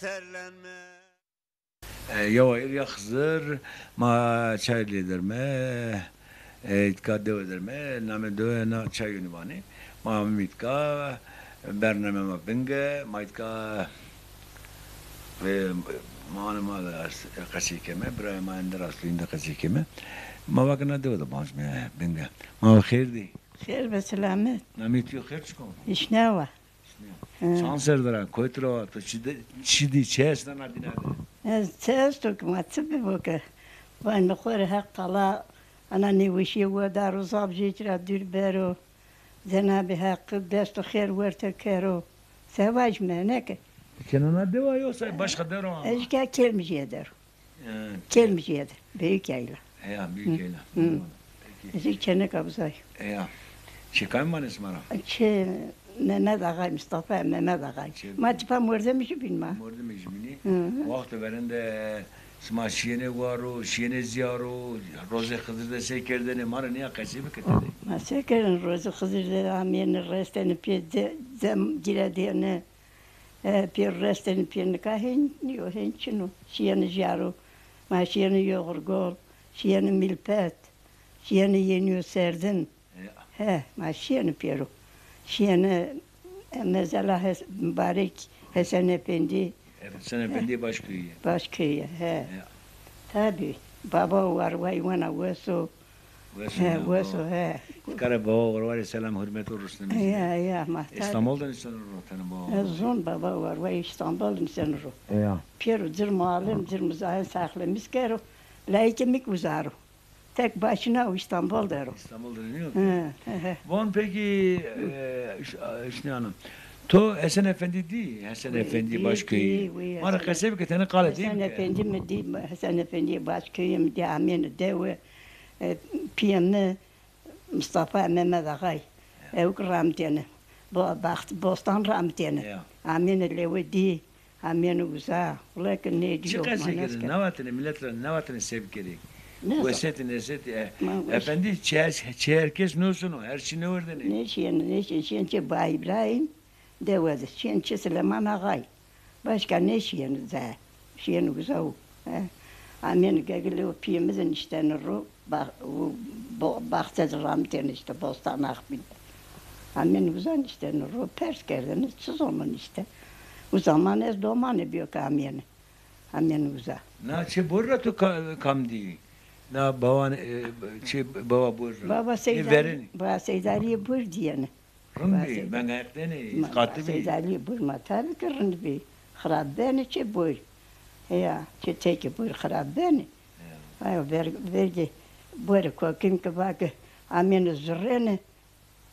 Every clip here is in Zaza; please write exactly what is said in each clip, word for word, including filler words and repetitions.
Terlenme. E, ya wayir ya Xizir, ma çay lê derme, e, îtka dewe derme, namê dewe na çay yunî vanê. Ma amîme îtka, bername ma binge, ma îtka, e, ma anê ma de qesey keme, birayê ma ender asto, îndî qesey keme. Ma vake na dewe de bancime binge. Ma xêr dî. Xêr be selamet. Namê to yo, xêr çik o? Hişnewa. Hı. Çand serre der a, kotî ra wa, to çi de, çi dî, çi esto na dîna de? Ez çi esto ke, ma çi bibo ke? Vay mi xo rê Heq Teala ana nêweşîye wedaro, zaf jê ci ra dûr bero. Cenabê Heq desto xêr werte kero. Se vajîme, neke? Kenana dewa yo, say başka dero ama. Ez ke Kelmijîye dero. He. Kelmijîye de, Büyük Yayla. Heya, Büyük Yayla. Hı. Peki. Ez kî çêneka uza yo. Heya. Çê kamî manê sima ra? Çê Mehmet Agay, Mustafa Mehmet Agay. Çê Ma tipa mordemijî bîn ma. Mordemijî bînî. Hı hı. Wexto verên de sima şîyêne waro, şîyêne zîyaro, rozê Xizir de se kerdêne, ma rê nîya qesey bike tenê. Ma se kerdêne, rozê Xizir de amêne restêne pê de, dem gire dêne. E, pêro restêne pê, nika hên nîyo, hên çin o. Şîyêne jaro, ma şîyêne Yoxurgol, şîyêne Mîlpet, şîyêne Yenîyo Serdin. Ya. He, ma şîyêne pêro. Şîyêne, e, mesela Hes-, Mubarek Hesen Efendî. Hesen Efendî Başköyî. Başköyî, he. Ya. Tabî, baba Warway wena wes o. Wes o. He, wes o, he. Kara baba Warway rê selam hurmet û ruşnimî. Ya, ya, ma tabî. Îstanbul de nişteno ro tenê baba Warway? Zon baba Warway Îstanbul de nişteno ro. Ya. Pêro cir muallim, cir muzayin saxlemîs kero. Layikê mi kî uza ro. Tek başına o, Îstanbul der o. Îstanbul der o, nîyo? He, he, he. Von peki, e, ş-, e, Hüsnü Hanım. To Hesen Efendî dî, Hesen Efendî Başköyî. Ma rê qesey bike, tenê qalê dî. Hesen Efendî mi dî, Hesen Efendî Başköyî mi dî, amêne dewe, e, pîyê mi Mustafa Mehmet Agay. Ewk ramitêne. Bo-, baxt-, bostan ramitêne. Ya. Amêne lewê dî. Amêne uza, wele ke nêdîyo. Çi qesey kerdêne? Nevatêne, milet ra nevatêne se bikerê. Wesetî nesetî, e, efendî, çi her, çi her kes nêsono, her çî nêwerdêne. Nêşîyêne, nêşîyêne, şîyêne çê Ba Îbrahîm, dewe de, şîyêne çê Silêman Axay. Başka nêşîyêne ze. Şîyêne uza û, he. Amêne gegilê û pîyê mi de niştêne ro. Ba-, û bo-, baxçe de ramitêne îşte, bostan axbîn. Amêne uza niştêne ro, pers kerdêne, çi zonon îşte. O zaman ez domanê bîyo ke amêne. Amêne uza. Na çê Borî ra to ka-, kam dî? Na bawan, e, çê baba Borî ra. Baba Seydalî, baba Seydalîyê Borî dîyêne. Rind bî, venga heq dêne, îtîqatli bî. Seydalîyê Borî ma tabî ke rind bî. Xirab benê çê Borî. Ya, çê tekê Borî xirab benê. Ya. Ayo ver-, vergê Borî kokim ke vake amêne zurrêne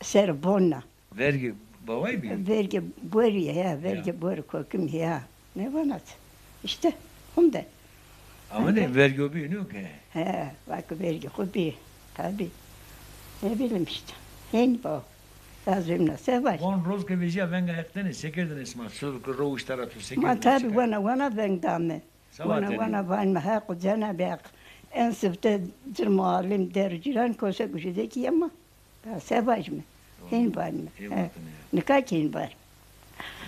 ser bonna. Vergê baway bî? Vergê Borî ya, vergê Borî kokim ya. Ne vanat? İşte, hunde. Ama ne vergê bî, nîyo ke? He, vake vergê xo bî. Tabî. Ne bileyim işte. Hên bo. Lazim na se var. Von roz ke vejîya venga heq dêne, se kerdêne sima? Sor ke ro uşta ra to se kerdêne? Ma tabî wena, wena veng dame. Wena, wena vayme Heq û Cenabê Heq en sifte cir muallim der û cîran kose guşî de kî yema. Ya se vajme? Hên vayme. He. Nika kî hên vayme.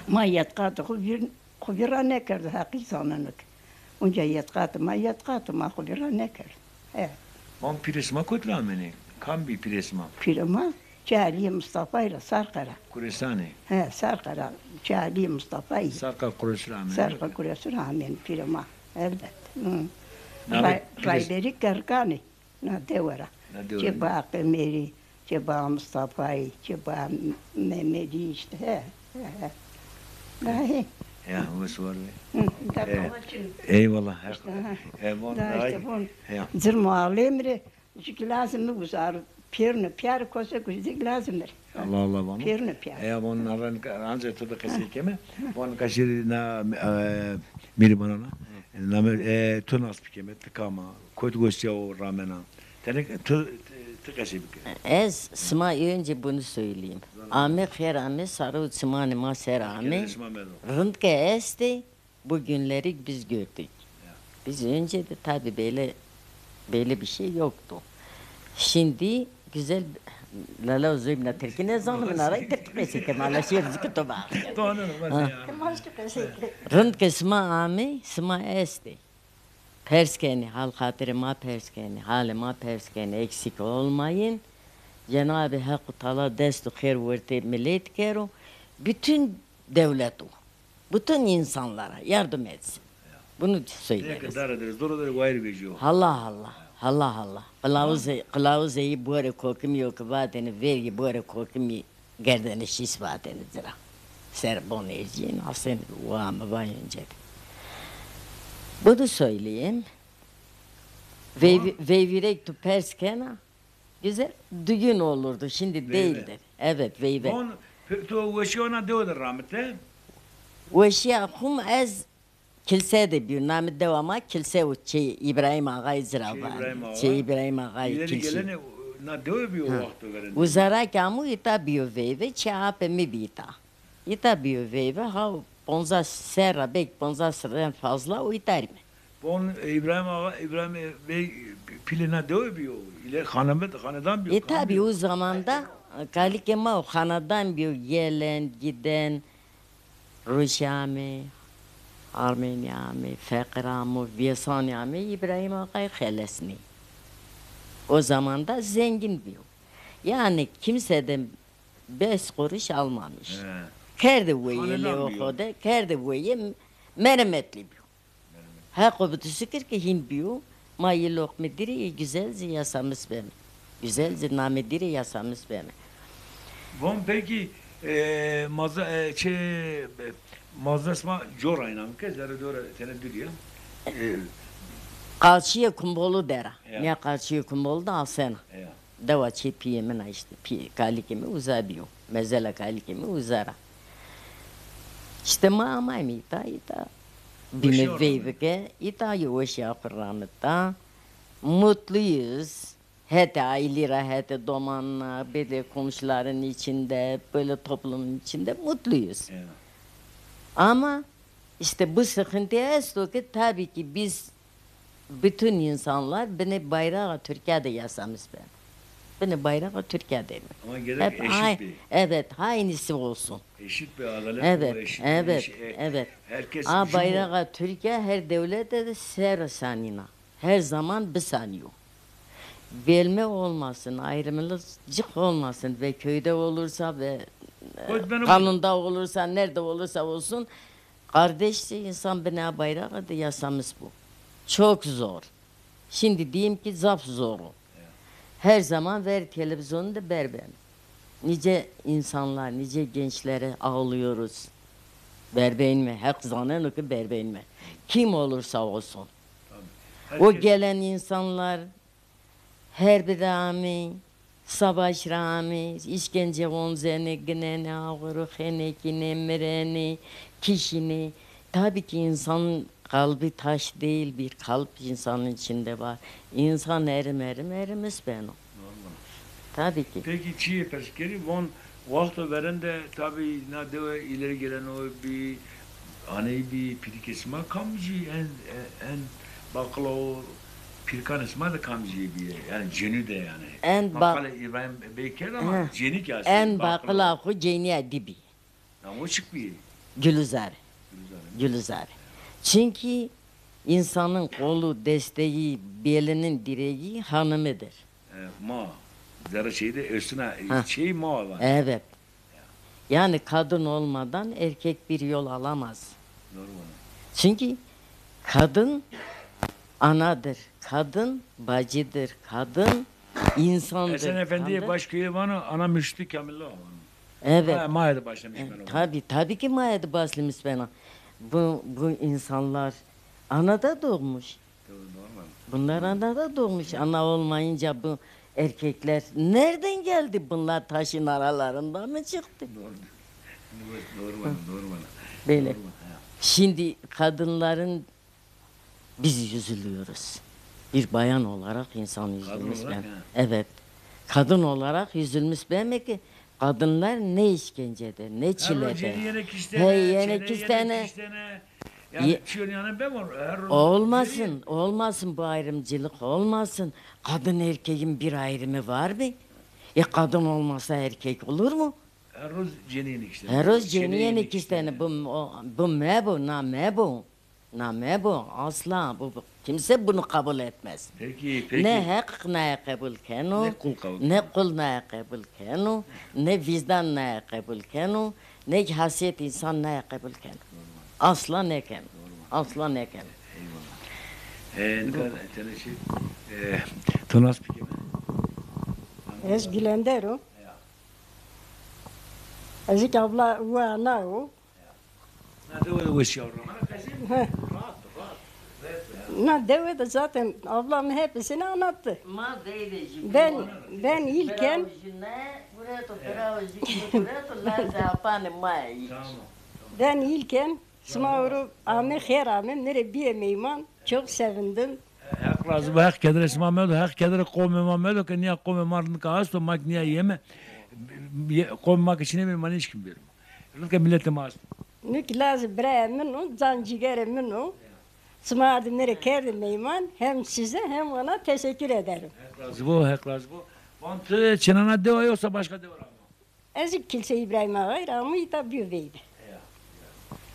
Ma yetqatê xo vîr, xo vîr ra nêkerdo, Heqî zaneno ke. Unca yetqatê ma, yetqatê ma xo vîr ra nêkerdo. He. Van pîrê sima kotî ra amêne? Kam bî pîrê sima? Pîrê ma çê Elîyê Mustafayî ra, Sarqe ra. Kuresanê? He, Sarqe ra. Çê Elîyê Mustafayî. Sarqa Kuresi ra amêne. Sarqa Kuresi ra amêne pîrê ma. Elbet. Hı. Ray-, Rayberî Kerkanê. Na dewe ra. Na dewe ra. Çê Ba Qemerî, çê Ba Mustafayî, çê Ba Mehmedî îşte. He, he, he. Daha hê. Ya, wes war be. Hı, da kama çin. Eyvallah. Îşte, ha. E, von daha daha işte von. Ya. Cir muallim rê, jik lazim mi guzar. Pêrine pîyar kose guzdik lazim rê. Allah Allah, vano. Pêrine pîyar. E, von naran anca to de qesey keme. Von kaşir na, e, mîrî bana na. Name, e, to nas bikeme, ti kam a, kot goştîya o ramena. Tenê ti, ti, ti qesey bike. Ez sima önce bunu söyleyeyim. Ame xêr ame, sarı û çimanê ma ser ame. Rind ke estê, bu günleri biz gördük. Ya. Biz önce de tabii böyle, böyle bir şey yoktu. Şimdi Güzel, lala, zey mi na tirkî nêzano, mi na ray tirkî qesey ke, ma la şêr zî ki to ba. Doğru, doğru, ya. Rind ke sima amey, sima estê. Pers kenê, hal xatirê ma pers kenê, halê ma pers kenê, eksik olmayın. Cenab-ı Hak Teala dest û xêr wertê milet kero. Bütün devlet o. Bütün insanlara yardım etsin. Bunu söyleriz. Dara dere, zora dere, wayir veciyo. Allah Allah. Allah Allah. Qilawuzê, qilawuzê yi borê kokimî yo ki vatêne, vergî borê kokimî gerdene şîs vatêne cira. Ser bon ercîn, asên wa mi vay önce de. Bunu söyleyeyim. Veyvi-, veyvirek tu pers kena, güzel düğün olurdu. Şimdi değildir. Evet, veyve. Bon, pe-, tu weşî ona dewe de ramite? Weşîya xum ez Kilse de bîyo. Namê dewa ma Kilse û Çê Îbrahîm Axayî ci ra vanê. Çê Îbrahîm Axayî. Çê Îbrahîm Axayî Kilse. Gelene na dewe bîyo wexto verên. Uza ra ke amo îta bîyo veyve, çê apê mi bî îta. Îta bîyo veyve, ha ponzas serra, belkî ponzas serren fazla o îta rîme. Bon, Îbrahîm Axa, Îbrahîm Bey pîlê na dewe bîyo. Île xanedan bîyo. E, tabî, o zamanda kalikê ma o xanedan bîyo, gelen, giden. Ruşî amê, Armenî amê, feqir amo, vêsanî amê, Îbrahîm Axayî xelesnî. O zamanda zengin bîyo. Yani kimseden beş kuruş almamış. He. Kerdê weyê lewê xo de, kerdê weyê, meremetlî bîyo. Heqo bi tu şikir ki hîn bîyo, ma yê loqmê dîrê yê güzelce yasamis beme. Güzelce namê dîrê yasamis beme. Von peki, e, maza, e, çê, e, mazda sima cor ayna mi ke, zerre dore tene dûrî ya. E, Qarşîyê Kumbolu dera. Ya. Nîya Qarşîyê Kumbolu da asena. Ya. Dewa çê pîyê min a îşte, pîyê, kalikê mi uza bîyo. Mezela kalikê mi uza ra. Îşte ma amayme îta, îta bîme veyvike, îta yê weşîya xo ramita. Mutluyuz. Hetê ailî ra, hetê domanna, böyle komşuların içinde, böyle toplumun içinde mutluyuz. Ya. Ama işte bu sıkıntı esto ki tabii ki biz Bütün insanlar binê bayrağa Türkiye de yasamis beme. Binê bayrağa Türkiye de mi? Ama gerek eşit bir. Evet, aynısı olsun. Eşit bir adalet, evet, evet, evet. Herkes. A bayrağa Türkiye her devlette de ser sanina. Her zaman bisanîyo. Bölme olmasın, ayrımcılık olmasın ve köyde olursa ve, e, kanunda olursa, nerede olursa olsun, Kardeşçe insan binê bayrağı de yasamis bo. Çok zor. Şimdi diyeyim ki zaf zor o. Her zaman ver televizyonu da berben. Nice insanlar, nice gençlere ağlıyoruz. Berbeynme, hak zaneno ki berbeynme. Kim olursa olsun. O gelen insanlar Herbî ra amê, savaş ra amê, îşkence onzenê, ginenê, ağırı, xenekînê, mirenê, kişinê. Tabii ki insan kalbi taş değil, bir kalp insanın içinde var. İnsan erim erim erimis beno. Normal. Tabii ki. Peki çîyê pers kerî, von Wexto verên de tabî na dewe îleri gelen o bî, aney bî, pîrikê sima kamcî en, en baqil o, pîrikanê sima de kamcî bîye? Yani cenî de yani. En ba- Qalê Îbrahîm Bey kerd ama cenî ki estê, en baqila xo cenîya dî bî. Namo çik bîye? Gülizare. Gülizare. Gülizare. Çünkü insanın kolu, desteği, belinin direği hanımıdır. E, ma zerre şeyde üstüne şey ma var. Evet. Yani kadın olmadan erkek bir yol alamaz. Doğru bana. Çünkü kadın anadır, kadın bacıdır, kadın insandır. Esen Efendi baş köyü vano, ana mürşidi kamillo vano. Evet. Ma, ma de başlamış. E, tabii, tabii ki ma de başlamış bena. Bu, bu insanlar anada doğmuş. Doğru, normal. Bunlar anada doğmuş. Ana olmayınca bu erkekler nereden geldi? Bunlar taşın aralarında mı çıktı? Doğru. Doğru, doğru, doğru. Böyle. Doğru, ha. Şimdi kadınların biz üzülüyoruz. Bir bayan olarak insan üzülmüş. Kadın olarak, ha. Evet. Kadın olarak üzülmüş. Demek ki Kadınlar ne işkencede, ne çilede. He, yenik istene. Olmasın, olmasın bu ayrımcılık, olmasın. Kadın erkeğin bir ayrımı var mı? E, kadın olmasa erkek olur mu? Her roz cenîye nikiştene. Her roz cenîye nikiştene. Bu, o, bu mebo, na mebo. Na mebo, asla. Bu, bu kimse bunu kabul etmez. Peki, peki. Ne heq naye qebul keno, ne qul qebul keno, ne qul naye qebul keno, ne vicdan naye qebul keno, ne ki hasiyet insan naye qebul keno. Asla nêkeno. Asla nêkeno. Eyvallah. E, nika tenê şey, e, to nas bikeme? Ez Gülender o. Ya. Ez ki abla wa na o. Na dewe de weşîya ro. He. Rahat, rahat. Na dewe de zaten ablam hepsini anlattı. Ma deyde jî. Ben, ben ilken. Bravo jî ne, gureto, bravo jî gureto, lazê apanê ma yî. Tamam. Ben ilken sima oro ame, xêr ame, mi rê bîye meyman. Çok sevindim. Heq razî bo, Heq kedire sima medo, Heq kedire qomê ma medo ke nîya qomê ma nika esto, ma ki nîya yeme. Ye-, qomê ma ke çinê bî, ma nêşkîn bêrîme. Rindke miletê ma esto. Nû ki lazê birayê min o, can cîgerê min o. Sima ardî mi rê kerdî meyman, hem size hem ona teşekkür ederim. Heq razî bo, Heq razî bo. Van ti çinana dewa yoksa başka dewa ra ama? Ez ki Kilse İbrahim Ağa'yı ama îta bîyo veyde. Ya, ya.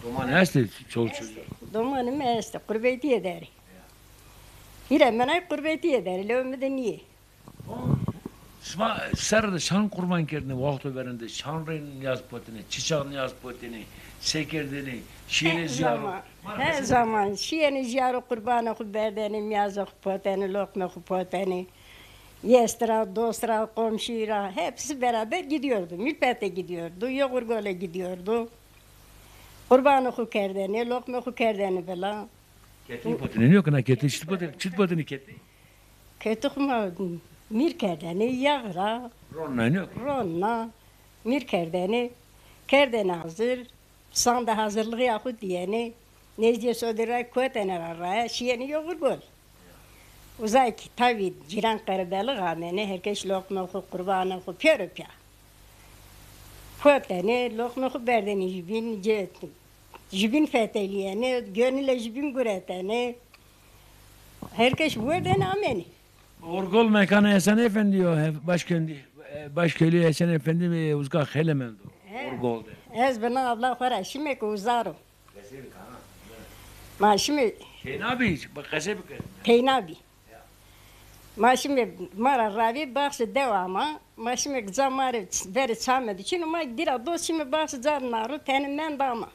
Doman estê, çoluk çocuğu? Estê. Domanê mi estê, qurbetîye der ê. Ya. Hîrê mena qurbetîye der ê, lewê mi de nîyê. Sima serre de çand qurban kerdêne, wexto verên de çand rê nîyaz potêne, çi çax nîyaz potêne, se kerdêne, şîyêne zîyaro? Her zaman, her zaman şîyêne zîyaro, qurbanê xo berdêne, nîyazê xo potêne, loqmê xo potêne. Yesti ra, dost ra, komşu ra, hepsi beraber gidiyordu. Mülpete gidiyordu, Yoğurgole gidiyordu. Qurbanê xo kerdêne, loqmê xo kerdêne vila. Ketî potêne, nîyo ke na ketî, çit potêne, çit potêne ketî? Ketî xo ma mîr kerdêne, yağ ra. Ronna, nîyo ke? Ronna, mîr kerdêne, kerdêne hazir. Sande hazırlığı ya xo diyêne, nezdîyê sodî ra kotêne ra raye, şîyêne Yoğurgol. Uza ki tabî cîran qerebelix amêne, herkes loqmê xo, qurbanê xo pêro pîya. Kotêne, loqmê xo berdêne jubîn, ce-, jubîn fetelîyêne, gönüle jubîn guretêne. Herkes werdêne amêne. Yoğurgol mekanê Hesen Efendi yo, he-, başköylü, e, başköylü Hesen Efendi mi uzka xeyle mendo. He. Yoğurgol de. Ez bi na abla xo ra şîme ke uza ro. Qesey bike ha. Ma şîme. Peyna bî, bak qesey bike. Peyna bî. Ya. Ma şîme, ma ra ravê baxçê dewa ma, ma şîme ca ma rê verê çame de çin o, ma dî ra dost şîme baxçê ca de na ro, tenê menda ma.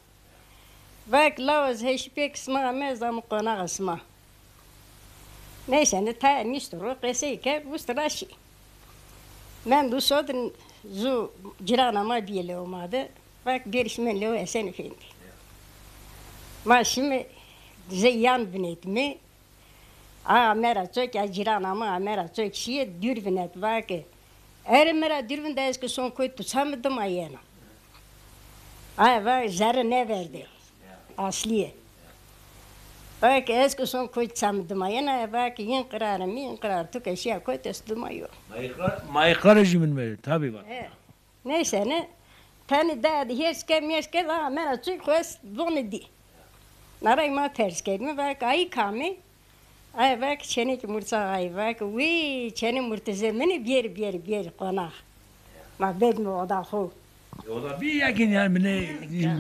Vake lawo ez heşî pê ke sima ame, ez ame qonaxa sima. Neyse, ne taya nişto ro, qesey kerd, usto ra şî. Mendo sodin, zu cîrana ma bîye lewo ma de. Vake bêrî şîme lewo Hesen Efendi. Ma şîme, ze yan vinetîme. A ame ra çok, a cîrana mi ame ra çok şîye, dûr vinet, vake. Erê mi ra dûr vinde, ez ke son kotî, tu ça mi dima yena? Aye va, zerre nêverdê. Aslîye. Vake ez ke son kotî, ça mi dima yena? Aye vake, yin qirarê mi, yin qirarê tu ke şîya kotî, ez dima yo. Ma îqrar, ma îqrarê jûbîn mi, tabî va. He. Neyse ne, tenê daya de hêrs kerd, mêrs kerd, a ame ra çok xo ez vonê dî. Na ra ma pers kerdîme, vake ayî kam ê? Aye vake çênekê Murtaza, aye vake wî çênê Murtezê min ê, bêrî, bêrî, bêrî qonax. Ma berdîme oda xo. E, oda bî ya ke yanî binê,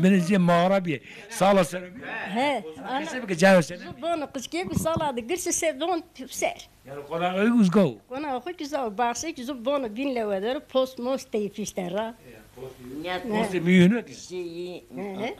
binê zê mağara bî. Sala ser bî. He, ana. Qesey bike, cayo sene. Zu bono qickê bî, sala de girsî se don ser. Yanî qonaxê xo ki uzga o? Qonaxê xo ki uzga o, baxçê ki zu bono bîn lewe der o, post most tey pişte ra. Ya, post. Nîya postê mîyûne ki. Jêyî, he, he,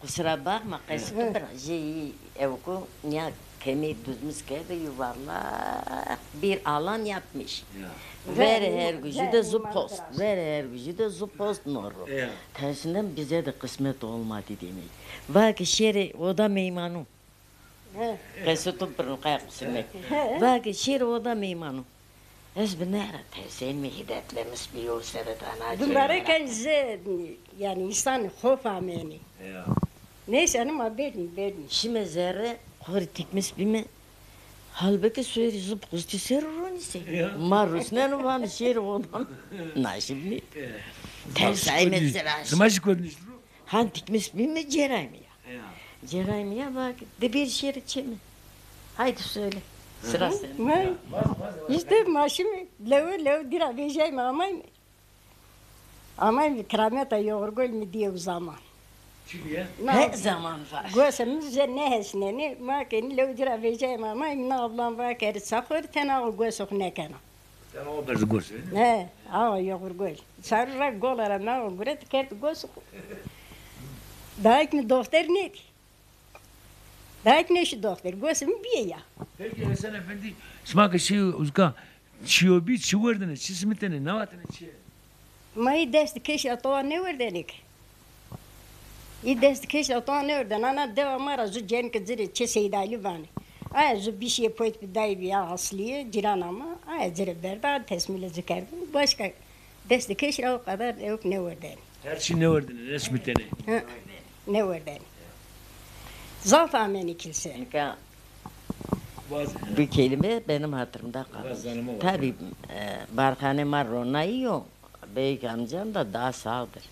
qusura bakma, qesê to bira, jêyî ewko nîya kemî duzmîs kerde, yuvarlak bir alan yapmış. Ya. Verê hergujî de zu post, verê hergujî de zu post no ro. Ya. Tersinden bize de kısmet olmadı demek. Vake şêrê oda meymanu. He. Qesê to birno qaya qusur meke. He. Vake şêrê oda meymanu. Ez bi nê ra tersên, mi hîdetlemis bîyo, seret ana. Dumbare ken zê, yanî însan xof amênî. Ya. Neyse, hanî ma berdîme, berdîme. Şîme zerre, xo rê tikmis bîme. Halbukî soyê rê zu bi qustî ser ronî se. Ya. Ma rusneno vanê şêrê odan. Naşîbnî. Ya. Ters ayme zira. Sima jî kotî nişt ro? Han tikmis bîme, cêrayme ya. Ya. Cêrayme ya, vake, de bêrî şêrê çê mi. Haydi söyle. Sıra sen. Ma, işte ma şimdi lewe lewe dira vejay mi amay mi? Amay mi krameta yoğurgol mi diye o zaman. Çi diye? Na, he zaman var. Gosemiz je ne hesneni, ma keni lewe dira vejay mi amay mi, na ablam va keri saxori tena o gosox nekena. Sen o berzi gos. He, awa yoğurgol. Sarı ra golara na o guret kert gosox. Daik mi doktor nedi? Daik neşi doktor, gosemi biye ya. Peki Hesen Efendi, sima ke şey uzka, çiyo bi, çi werdene, çi simitene, ne vatene, çi? Ma i dest keş ra towa ne werdene ki. I dest keş ra towa ne werdene. Ana dewa ma ra zu cenke cire çe Seyd Ali vane. Aya zu bişiye poyt bi day bi ya asliye, ciran ama. Aya cire berda, tesmile zu kerdin. Başka dest keş ra o kadar ewk ne werdene. Her çi ne werdene, ne simitene. Hı. Ne werdene. Zaf ameni kilse. Nika bu kelime benim hatırımda kalmış. Tabii, e, barxane ma ronayî yo. Büyük amcam da daha sağdır.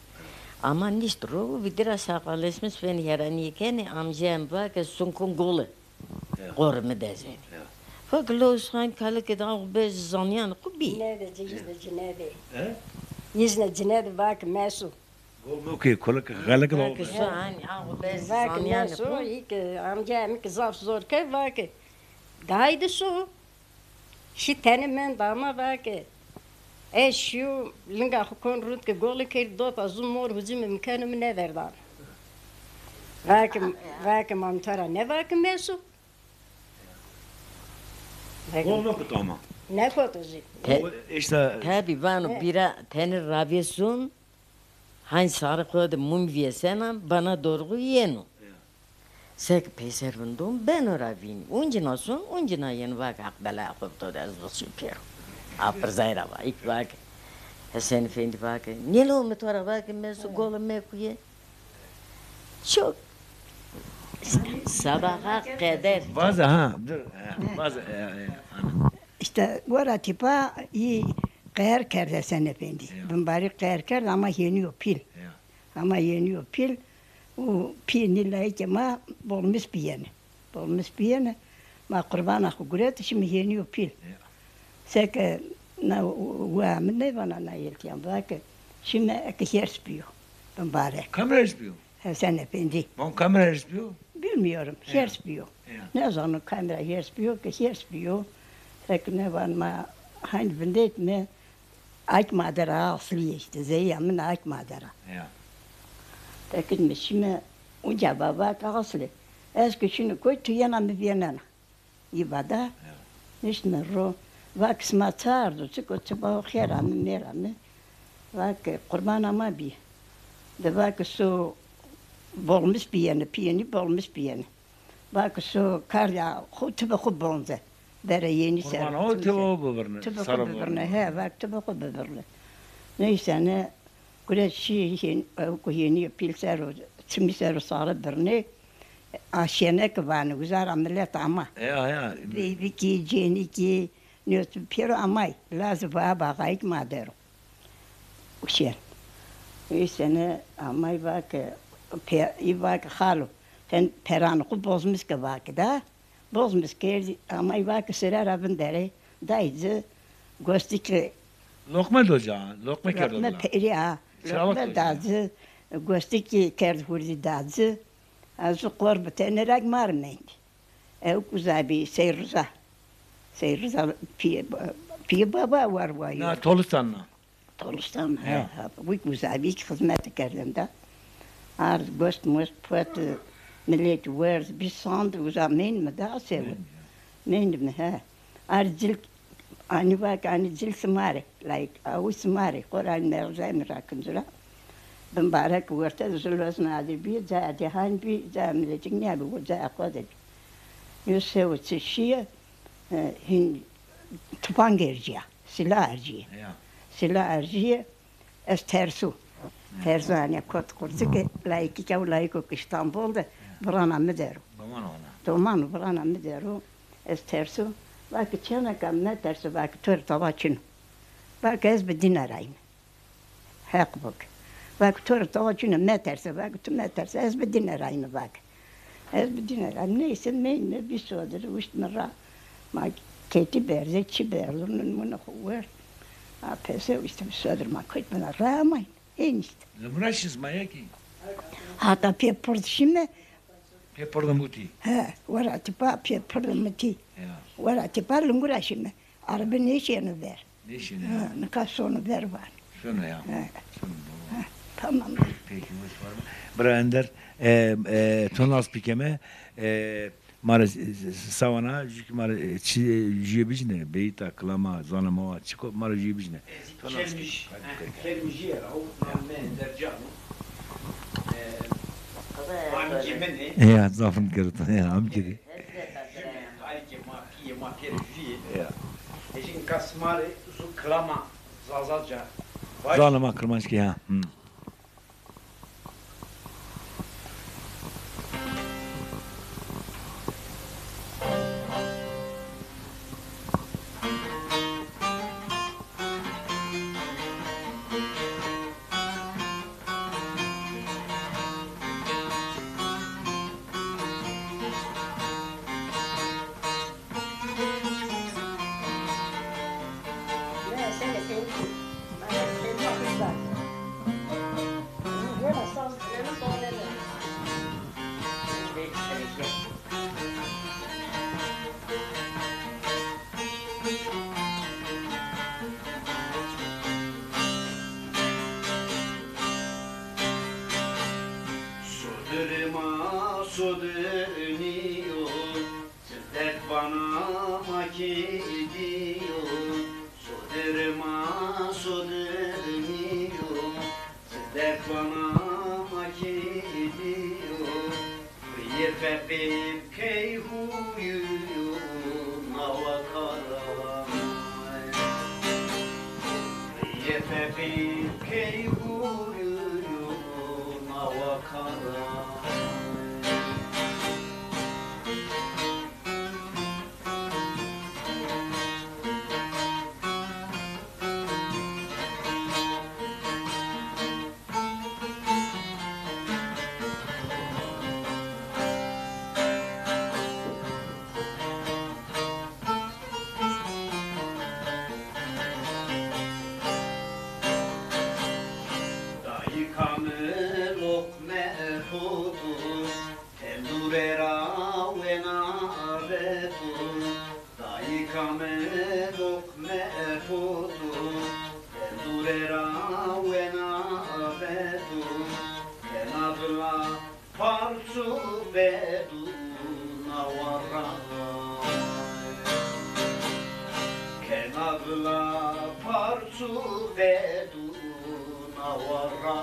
Ama nişt ro, vidira sağalleşmiş, beni herani keni, amcam va ke sunkun goli. Qorimi dezeni. Fak lo usxan kalik id ağ bez zanyan ku bi. Nede, ci, izne ci nede. He? İzne ci nede, va ke mesu. Gol no ke, kolak, xelek lo. Belki su, hani, aw, bez, vake zanyan meso, ku. İlk, e, amca mi ki zaf zor ke, vake. Gaydi su. Şi teni men dama vake. E şiyo linga xu kon rut ke goli kerd dota zu mor hucumi mi kenu mi neverdan. Vake, vake mantara ne vake mesu. Gol no kutu ama. Ne kutu zi. Te-, o işte tabi vano bira teni ravê sun. Hangi sarı koydu mum viyesena bana doğru yenu. Ya. Sek peyser vindum beno ra vin. Uncina sun, uncina yenu vak ak bela xo to de ez dosu piro. Apır zayra va, ik vak. Hesen Efendi vak. Nilo mi tora vak, mesu golo me kuye. Çok sabaha keder. Vaza ha, dur. Ha, vaza, e, e, ana. İşte gora tipa iyi qeher kerde Hesen Efendi. Ya. Bimbarî qeher kerd ama hênîyo pîl. Ya. Ama hênîyo pîl. Û pî nî layîkê ma bolmis bîyeni. Bolmis bîyeni. Ma qurbana xwu guret, şîme hênîyo pîl. Ya. Seke na wa mi nêvana na yeltîyan, va ke şîme eke hêrs bîyo. Bimbarek. Kam ra hêrs bîyo? Hesen Efendi. Bon, kam ra hêrs bîyo? Bilmiyorum. Ya. Hêrs bîyo. Ya. Nêzano kam ra hêrs bîyo ke hêrs bîyo. Seke nêvan ma hanî vindetme, ayk ma der a, aslî işte. Zeya min ayk ma der a. Ya. Tekit mi şîme uca, baba ke aslî. Ez ke şîne koy tu yena mi vênena. Î bada. Ya. Niştme ro. Va ke sima çi ardo, çik o, çi bao, xêr ame, mêr ame. Va ke qurbana ma bî. De va ke so bolmis bîyene, pîyenî bolmis bîyene. Va ke so karda xo, tibe xo bonze. Bere yenî ser. Qurbana o tibe xo bibirne. Tibe xo bibirne, he, va ke tibe xo bibirne. Neyse ne, guret şî hên-, ew ku hênî pîl ser o, çimî ser o sare birnê. Aşêne ki vanê, uza ra milet ama. Ya, ya. Veyvikî, cênîkî, nêwt pêro amay. Lazî va baxayîk ma der o. Uşen. Ê sene amay va ke, pe-, î va ke xalo, sen peranê xo bozmis ke va ke da. Bozmis kerdî, amay va ke sire ra vinderê. Dayî ci, gostikî. Loqme do ca, loqme kerdo. Loqme perî a. Loqme da ci, gostikî kerd hurdî da ci. Ez zu qor bi tenê ra ma rê mendî. Ewk uza bî, Sey Riza. Sey Riza pîyê, pîyê baba war wa yo. Na Tolistan na. Tolistan, he, he. Wîk uza bî ki xizmete kerdem da. Ard gost most pot, milet werd, bî sand uza meynîme da sewe. Meynîme, he. Ard cil Anî va ke anî cil sima rê, layik, awi sima rê, xora anî merdiven ra kinci ra. Bimbarek werte de zilozna de bî, caya de han bî, caya miletik nîya bî, o caya xo de bî. Yo sewe çi şîye, e, hîn tufang ercîya, sîla ercîye. Ya. Sîla ercîye, ez tersu. Tersu anî kot qurcike, layikî ke, layiko ke Îstanbul de, virana mi der o. Doman o. Doman o, virana mi der o. Ez tersu. Va ke çêneka meterse, va ke to rê tawa çin o. Va ke ez bi dîne ra yîme. Heq bo ke. Va ke to rê tawa çin o, meterse, va ke tu meterse, ez bi dîne ra yîme, va ke. Ez bi dîne ra yîme. Neyse, meynîme, bî sodir, uştme ra. Ma Ketî berze, çi berzo, nûn mûnê xo werd. A pese îşte bi sodrê ma kewt bena, raya ma hên îşte. Lingura şî zî ma ya kî? Hata pê pird şîme. Pê pird mutî? He, wera tipa pê pird mutî. Ya. Wera tipa lingura şîme. Arebe nêşêno ver. Nêşêno ya. Ha, nika sono ver van. Sono ya. Ha. Sono, doğru. Ha, tamam. Peki, wes war. Bira Ender, e, e, to nas bikeme, e, ma rê, e, sawana, jû kî ma rê, e, çi, e, jûye bicîne, beyîta, kilama, zanema wa, çiko, ma rê jûye bicîne. To nas bikeme. Kelmijî, ha, kelmijîye ra, o name Ender Can o. E, amcê min ê. Ya, zafin kerdo, ya, amcê. Jû mi, alikê ma, pîyê ma pêro jûyê. Ya. Ecî nika sima rê zu kilama Zazaca vaj. Zanê ma kirmanckî ha. Hı. Sodirê ma sodir nîyo, ti derd vana ma kî dîyo. Sodirê ma sodir nîyo, ti derd vana ma kî dîyo. Rîyê feqîr key huyuyo, nawa kara. Rîyê feqîr key huyuyo, nawa kara. Dayîka mi loqme hoto, tendure ra wena reto. Dayîka mi loqme hoto, tendure ra wena reto. Kena vila parçu bedû nawa ra. Kena vila parçu bedû nawa ra.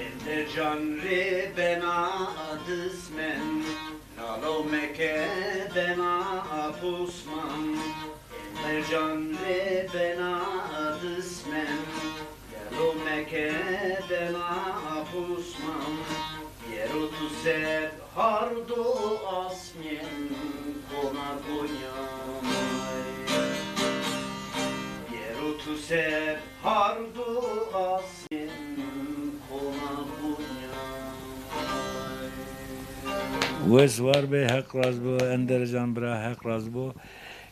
Ender Can rê bena dismen, lalo meke bena posman. Ender Can rê bena dismen, lalo meke bena posman. Biyero tu ser hardo asmên kona Konya. Biyero tu ser hardo asmên kona Konya. Wes war be, Heq razî bo, Ender Can bira, Heq razî bo.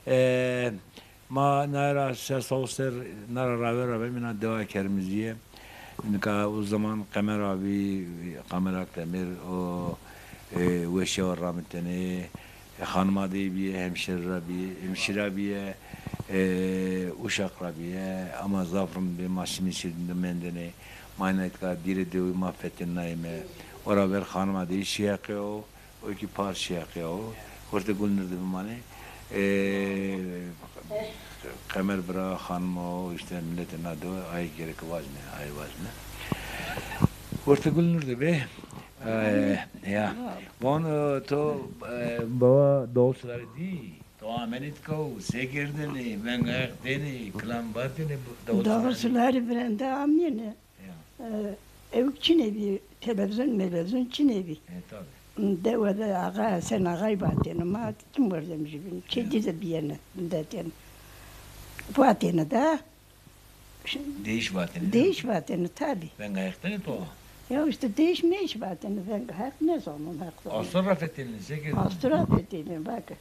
E, Ma naye ra şeş hewt serr na ra raver raver mîna dewa Kermizîye. Nika o zaman Qemer abî, Qemer Akdemir, o, e, weşîya wa ramitene, e, xanima dey bîye, hemşîre ra bîye, hemşîra bîye, e, uşaq ra bîye. Ama zaf rind bî, ma şîme şîrîn de mendene. Ma îna îtka dîrê dewî ma fetelnayîme. O ra ver xanima dey şîye qe o. O kî par şîya qîya o. Xortê Gulnur de bimanê. E, Qemer bira, xanima o, îşte miletê na dewe, ay gereke vajne, ay vajne. Xortê Gulnur de be. E, ya. Von, e, to, e, bawa Davut Sirdarî dî? To amenî tika û se kerdêne, veng ayex dêne, kilam vatêne, dawul sularî. Dawul sularî virende amêne. Ya. E, ewk çinê bî, televîzyon, melevîzyon çinê bî. E, tabî. Dewe de Axa Hesen Axayî vatêne, ma kim werdemijî bîn. Çê dî de bîyêne, vindetêne. Vatêne de. Değiş vatêne. Değiş vatêne, tabî. Veng ayex dêne to? Ya îşte değiş meyiş vatêne, veng ayex nêzano, Heq zano. Astor ra fetêne, se kerdêne? Astor ra fetêne, bak.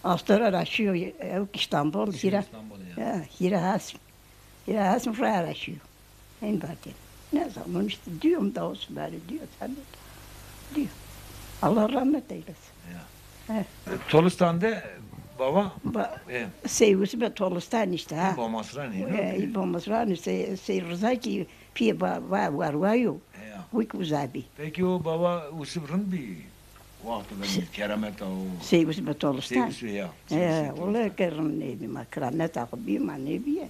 Astor ra şîyo, ewk Îstanbul, hîra. Îstanbul ya. Ya, hîra hasm. Hîra hasm raya ra şîyo. Hên vatêne. Nêzano, îşte dîyo mi, dawul sularî dîyo, tabî. Dîyo. Allah rahmet eylesin. Ya. He. Tolistan de bava? Ba-, e. Sey Usbe Tolistan îşte, ha. Î Bomasranî, e, î Bomasranî, Sey, Sey Riza kî pîyê ba-, va-, Warwa yo. Ya. Wik uza bî. Pekî o bava Usib rind bî? Wexto de keramet a o. Sey Usbe Tolistan. Sey Usbe ya. He, wele ke rind nêbî ma, keramet a xo bî ma nêbîye.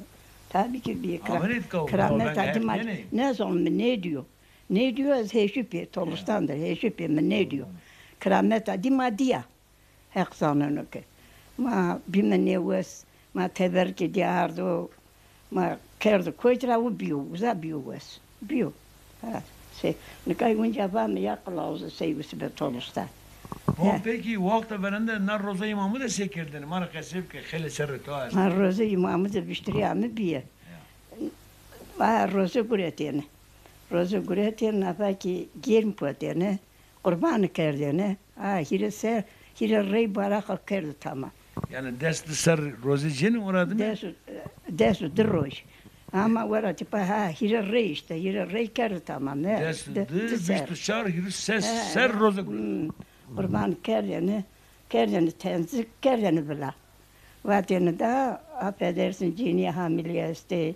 Tabî ki bîye kera-, keramet a dî ma nêzon mi nêdîyo. Nêdîyo ez hêşî pê, Tolistan de hêşî pê mi nêdîyo. Keramet a dî ma dîya. Heq zaneno ke. Ma bîme nêwes, ma teberikê dî ardo, ma kerdo koyt ra û bîyo, uza bîyo wes. Bîyo. Ha, se, nika winca vame ya qilawuze Sey Usbe Tolistan. Bon, pekî wexta verende na roza îmamu de se kerdêne? Ma ra qesey bike, xeylê serrê to est. Ma roza îmamu de viştirîya mi bîye. Ya. Ma roze guretêne. Roze guretêne, nafa kî gêrm potêne. Qurbani kerdêne. A, hîrê ser, hîrê rey bara xo kerdo tamam. Yanî des di ser rozê cênê ora dime? Des û, des û di roj. Ama wera tipa, ha, hîrê rey îşte, hîrê rey kerdo tamam, he. Des û di, vîst û çar, hîrê ses ser roze gurê. Hmm. Qurbani kerdêne, kerdêne tenzik, kerdêne vila. Vatêne da, affedersin, cênîye hamîlî estê,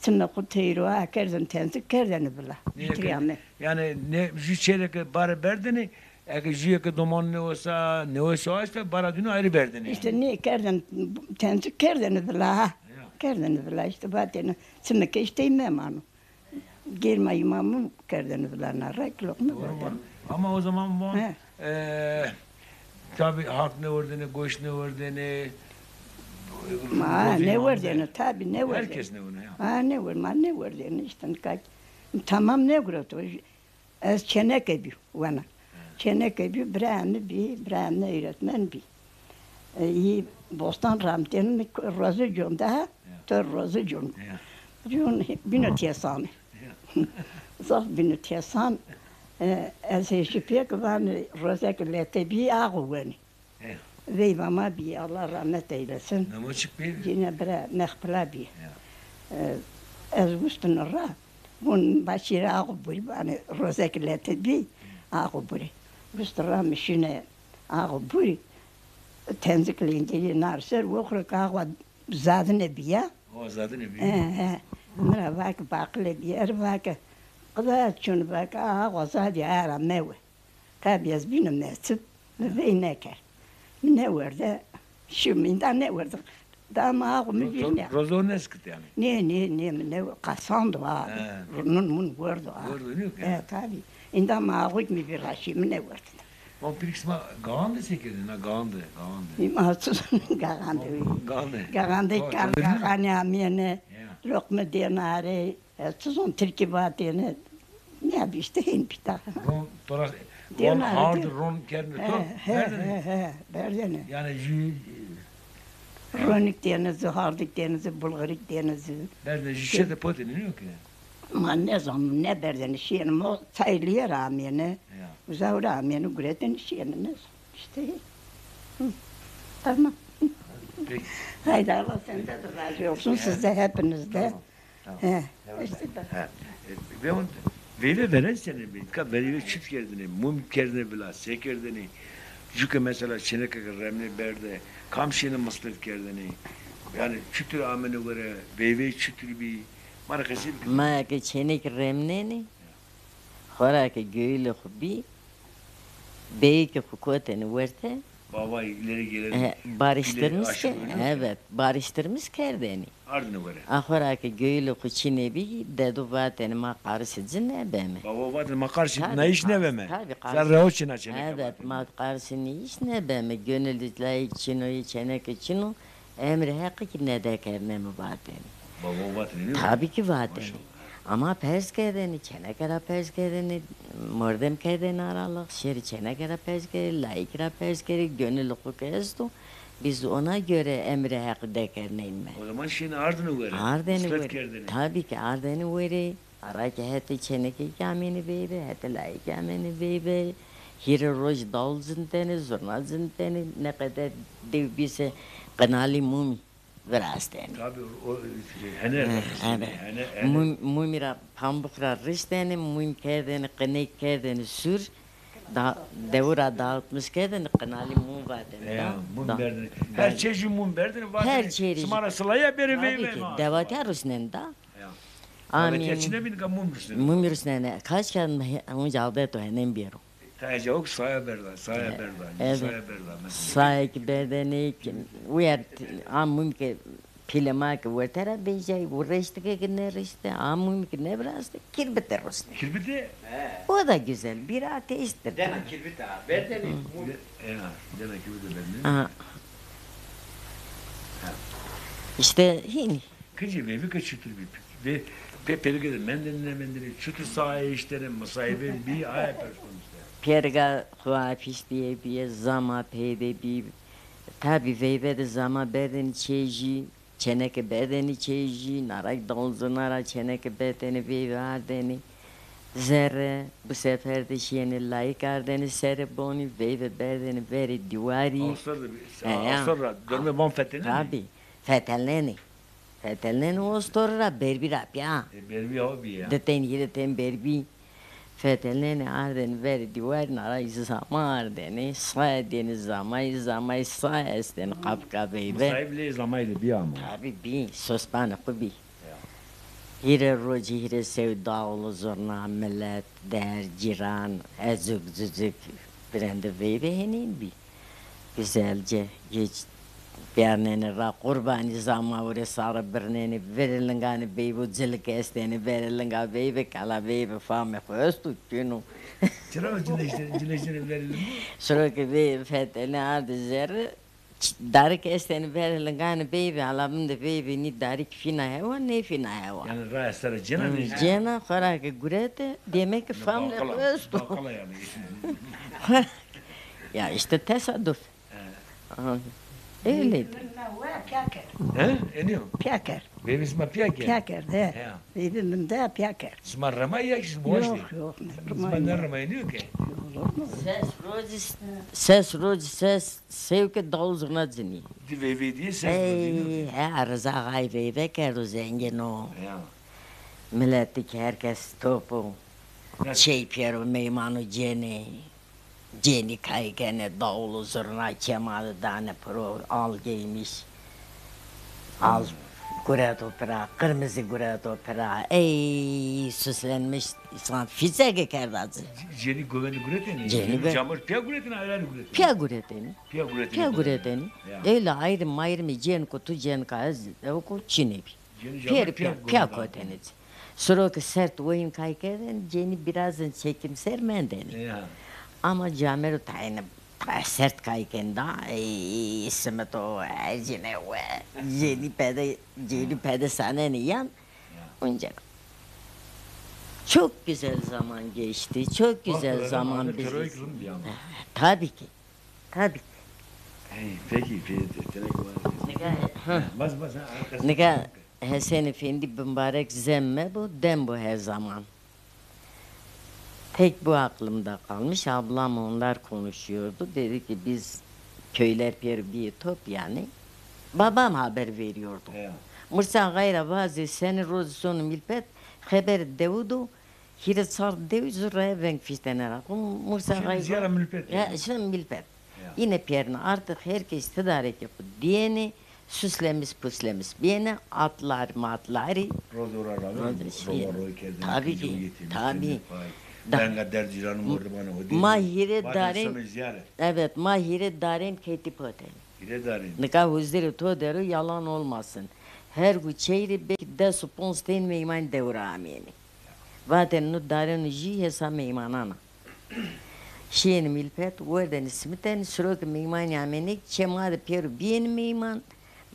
çimê xo teyro, a kerdêne tenzik, kerdêne vila. Nê, yanî, nê, jû çêreke bare berdêne, eke jûyê ke doman nêwesa, nêwesa este, bara dîno ayrî berdêne. Îşte nê kerdêne, tenzik kerdêne vila, ha. Ya. Kerdêne vila, îşte vatêne, çimê ke îşte memano. Gêrma îmamu kerdêne vila, na rek loqme verdêne. Ama o zaman von, e, tabî halk nêwerdêne, goşt nêwerdêne. Ma nêwerdêne, tabî nêwerdêne. Herkes nêwerdêne ya. Ha, nêwerdêne, ma nêwerdêne îşte nika. Tamam nêgureto. Ez çêneke bî wena. Çêneke bî, birayê mi bî, birayê mi öğretmen bî. E, î bostan ramtên mi roze con daha, to roze con. Ya. Con bîno têsan. Ya. Zaf bîno têsan. E, ez hêşî pêk vanê rozek lete bî, axu wenê. Ya. Veyva ma bî, Allah rahmet eylesin. Namo çik bî? Yine bira Mexpila bî. Ya. E, ez wustino ra. Vûn başî ra axu burî, vanê rozek lete bî, axu burî. Wust ra mi şîne axu burî. Tenzik lêngeyê nar ser, oxirê ke axwa zadine bîya. O zadine bî. He, he. Mi ra vake baqile bîyer, vake qida çûn, vake axwa zadî aya ra mewe. Tabî ez bîno meçib, mi vey nêkerd. Mi nêwerde, şîyo mi, înda nêwerde. Daha ma axu mi vîr nê. Rozo nêskit yanî? Nê, nê, nê, mi nê, qasando a. He. Nun mun werdo a. Werdo nîyo ke? E, tabî. Înda ma axu mi vîr ra şî, mi nêwerde. Ma pirîk sima gaxan de se kerdêne, na gaxan de, gaxan de? Ma çi zonê gaxan de. Gaxan de. Gaxan de kar, gaxanê amêne, loqme dêne arê. Ez çi zon tirkî vatêne. Nêbî îşte hên pîta. Ron, to ra, ron hard ron kerdêne to? He, he, he, berdêne. Yanî jû, e, ronik dêne ci, hardik dêne ci, bulxurik dêne ci. Berdêne jû çê de potêne, nîyo ke? Ma nêzon, nêberdêne, şîyêne mo çay lîye ra amêne. Ya. Uza ra amêne, guretêne, şîyêne, nêzon. İşte. Hı. Tamam. Peki. Haydi Allah senden de razı olsun, siz de hepiniz de. Tamam. Tamam. He. He. Îşte bak. He. E, ve on, veyve veren sene bî. Ka veyve çit kerdêne, mum kerdêne vila, se kerdêne. Jû ke mesela çêneke ke remnê berde, kam şîyêne mislêt kerdêne. Yanî çutir amêne were, veyve çutir bî. Ma ra qesey bike. Ma ke çêneke remnêne, xora ke göğüle xo bî, beyke xo kotêne werte, Baba ileri gelir. E, barıştırmış ke, evet, barıştırmış kerdeni. Ardını göre. Axora ke göyülü xu çinê bî, dedo vateni ma qarişê ci nebeme. Baba vateni ma qarişê nayîş nebeme. Tabi, qarişê. Zerreho çina çeneke. Evet, ma qarişê nayîş nebeme. Gönüllü layik çino, çeneke çino. Emrê Heqî kî nedekerneme vateni. Baba vateni. Tabi kî vateni. Maşallah. Ama pers kerdeni, çeneke ra pers kerdeni, mordem kerdeni aralix, şêrî çeneke ra pers kerdeni, layik ra pers kerdeni, gönüllü xu ke esto, biz ona göre emrê Heqî dekerneyme. O zaman şêne ardini were. Ardeni were. Tabi kî ardeni were. Ara kî hetê çeneke kî amêne veyve, hetê layik kî amêne veyve. Hîrê roj dawul zindene, zurna zindene, ne qeder dew bî se qinalî mumî virastene. Tabi o, o, hene, hene, hene. Mum, mumî ra, pambuk ra riştene, mum kerdene, qinêk kerdene sur, da, dewu ra dağıtmış kerdene, qinalî mum vatene. Ya, mum berdene. Her çeşî mum berdene, vatene. Her çeşî. Sima ra silaya bêrê veyve. Tabi kî, dewatîya rusnen da. Ya. Amîn. Dewatîya çine bî, nika mum rusnene. Mum rusnene. Kaç kere unca adet o henen bêro. Tayê ca ok saya berda, saya berda, saya berda. Saya kî berdene, uyer, a mum ke pîlê ma ke werte ra vejay, û reştike ke nêreşte, a mum ke nêviraste, kirbite rusne. Kirbite? O da güzel, bir ateştir. Dena kirbite ha, berdene mum. Ya, dena kirbite berdene. Aha. İşte hînî. Kıcı ve bir kaçı tür bir ve pe perge de menden ne menden çutur sahaya işlerin musayibe bir aya personiste. Perga xuafîş diye bir zama peyde bir. Tabi veyve de zama berdeni çeji, çeneke berdeni çeji, narak dalzınara çeneke berdeni veyve ardeni. Zerre, bu sefer de şiyeni layik ardeni sere boni, veyve berdeni veri divari. Asır da bir, asır da dönme van feteleni. Tabi, feteleni. Fetelnenê ostor ra berbî ra pîya. E, berbî aw bî ya. Di ten hîrê ten berbî. Fetelnenê ardêne verê dîwarî, nara zama ardêne, sa dêne zamay, zamay sa estêne qapika veyve. Misayîb lê zamay de bî ama. Tabî bî, sospanê xu bî. Ya. Hîrê rocî, hîrê sew dawul zurna, milet, der, cîran, ezik, zuzik, birende veyve henên bî. Güzelce geç bernenê ra, qurbanî zama ûrê sare birnenê, verê linganê veyve, cilik estêne verê linga veyve, kala veyve famê xo esto, çin o. Çira o cileştene, cileştene verê linga? Şiro ke veyve fetelnê ardê zerre, ç-, darik estêne verê linganê veyve, ala vinde veyve nî darik fîna hewa, nêfîna hewa. Yanî raya sere cêna. Hı, nêcêna? Cêna, xora ke gurete, demek ki famê xo esto. Bakkal, bakkal yanî. Ya işte tesadüf. He. Aha. Öyleydi. He? Eniyo? Piya kerd. Veyvê sima piya kerd? Piya kerd, he. He. Veyvê min de piya kerd. Sima remay ya ki sima waştê? Yok, yok, ne remay. Sima ne remay, eniyo ki? Olur mu? Ses roci, ses roci, ses sewke dawul zurna cinî. Di veyvê diye ses roci, eniyo ki? He, Rıza Ağay veyve kerdo, zengin o. Ya. Miletî ki herkes top o. Çey pêro, meymano cênê. Cênî kay kenê, dawul û zurna, kemali danê piro, al giymiş. Al gureto pira, qirmizî gureto pira. Ey, süslenmiş insan fîsege kerda ci. Cênî govendî guretêne? Cênî go- camir piya guretêne, ayrî ayrî guretêne? Piya guretêne. Piya guretêne. Piya guretêne. Ya. Öyle ayrım mayrımê cêniko, tu cênika, ez ewko çinê bî. Pêr piya, piya kotene ci. Siro ke sert oyun kay kerdene, cênî birazên çekimser mendene. Ya. Ama camêro tayêne, tayê sert kay kên da, ey, simit o, ercine we, cênî pede, cênî pede sanene yan. Ya. Onca. Çok güzel zaman geçti, çok güzel zaman bizi. Tabii ki. Tabii. Hey, peki, peki, te-, tenek var. Nika, ha. Bas, bas, ha, arkasına. Nika, Hesen Efendi bimbarek zemmê bo, dem bo her zaman. Tek bu aklımda kalmış, ablam onlar konuşuyordu. Dedi ki, biz köyler pêro bîyê top yani. Babam haber veriyordu. Ya. Mursa Ağay ra vazê, senî roz sono Milpet, xeber dewu do, hîrê çar dew zurraya veng fîştene ra. Xo Mursa Ağay. Şêne ziyara Milpet. Ya, şêne Milpet. Ya. Yine pêrine artık herkes tidarekê xo diyene, süslemiş püslemiş biyene, atlar matlarî. Rozo ra ravên, rozo roy kerdene. Tabii ki, tabii. Da. Venga derd cîranû, mordimanê ho dê. Ma hîrê darên, evet, ma hîrê darên ketî poteni. Hîrê darên. Nika huzirê to der o, yalan olmasın. Her gu çeyri belkî des û ponc tên meyman dewra amênî. Vatên no darên jû hesa meymanan a. Şîyênî mîlpet, werdênî simitênî, siro ke meymanî amênê, çê ma de pêro bîyênî meyman,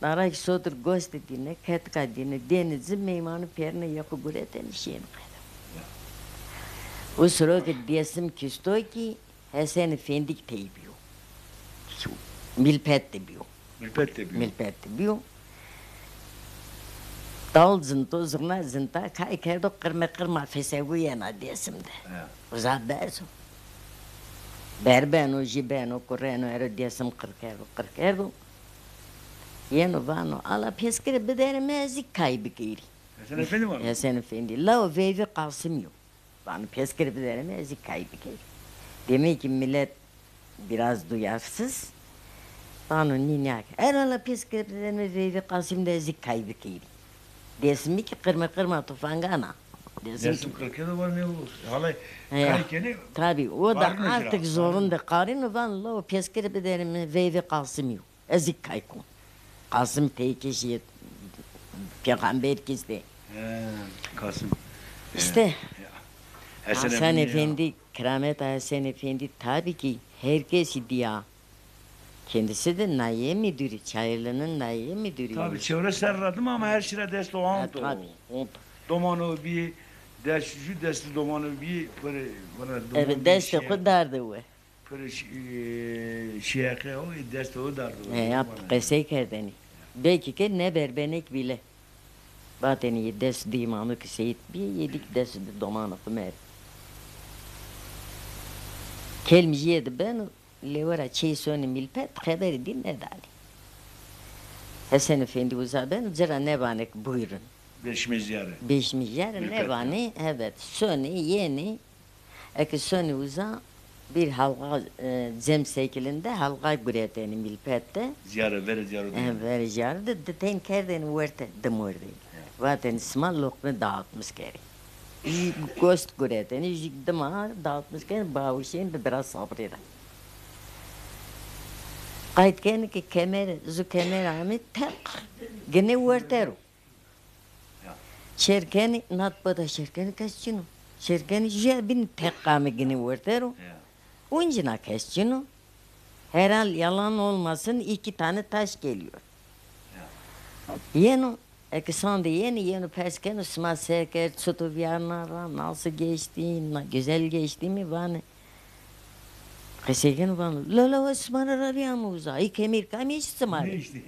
narakî sotir gostê dîne, ketika dîne, dênî ci, meymanu pêrine yew xo guretênî şîyênî qede. O siro ke Dêsim kî sto kî, Hesen Efendî kî tey bîyo. Mîlpet de bîyo. Mîlpet de bîyo. Mîlpet de bîyo. Dal cinto, zurna cinta, kay kerdo, qirme qirma fesegu yena Dêsim de. He. Uza berzo. Ber beno, jî beno, kureno, ero Dêsim qir kerdo, qir kerdo. Yeno vano, ala pêskirê biderê mi, ez zî kay bikerî. Hesen Efendî vano? Hesen Efendî. Lawo veyvê Qasimî yo. Vano pêskirê biderê mi, ez zî kay bikerî. Demek ki millet biraz duyarsız. Vano nî nîya ke. Ero ala pêskirê biderê mi, veyvê Qasimî de ez zî kay bikerî. Dêsimî ki qirme qirma tufangan a. Dêsim ki qir kerdo, vano nê o, halay kay kenê. Tabî, o da artık zorun de qarîno, vano lawo pêskirê biderê mi, veyvê Qasimî yo. Ez zî kay kon. Qasim tey kişî, pêxamber kî estê. He, Qasim. Îşte. He, ya. Hesen Efendî, kirameta Hesen Efendî tabî kî her kesî dîya. Kendisi de nahiye müdürü, Çayırlı'nın nahiye müdürü. Tabî, çewre serr ra dima ama her çî ra dest o, ant o. Tabî, ant o. Domano bî, dest, jû destî domano bî, pere, bana domano bî. Evet, destê xo darde we. Pir şî-, e, şîyeqe o, destê o dardo. He, ya qesey kerdenî. Belkî ke neberbenêk bîle. Vatênî yê dest dî îmamik Seyîd bî, yê dî kî dest di domanê xo merd. Kelm jîye di beno, lêwe ra çey sonî mîlpet, xeberî dî nedanî. Hesen Efendî uza beno, ci ra nevanê ke buyurun. Bêşmî ziyare. Bêşmî ziyare nevanî, evet, sonî, yenî, Eke sonî uza, bir halqa, e, cem şeklinde halqa guretênî mîlpet de. Ziyare, verê ziyare de. E, verê ziyare de, di tên kerdênî werte, dim werdênî. Ya. Vatênî sima loqme dağıtmış kerê. Jû gost guretênî, jû dima dağıtmış kerê, bawişên bi biraz sabrê de. Qayt kenî ke kemer, zu kemer amê teq, ginê werte ro. Ya. Şêr kenî, nat bada şêr kenî kes çin o. Şêr kenî, jûya bîn teq amê ginê werte ro. Ya. Uncîna kes çin o. Herhal yalan olmasın, iki tane taş geliyor. Ya. Yeno, eke sandê yenî, yeno pers keno, sima ser kerd, çito vîyarna ra, nasıl geçti, na-, güzel geçti mi, vanê. Qesey keno vano, lala wa sima ra ravî ame uza, î kemer kamî eşt sima rê? Nêeştî.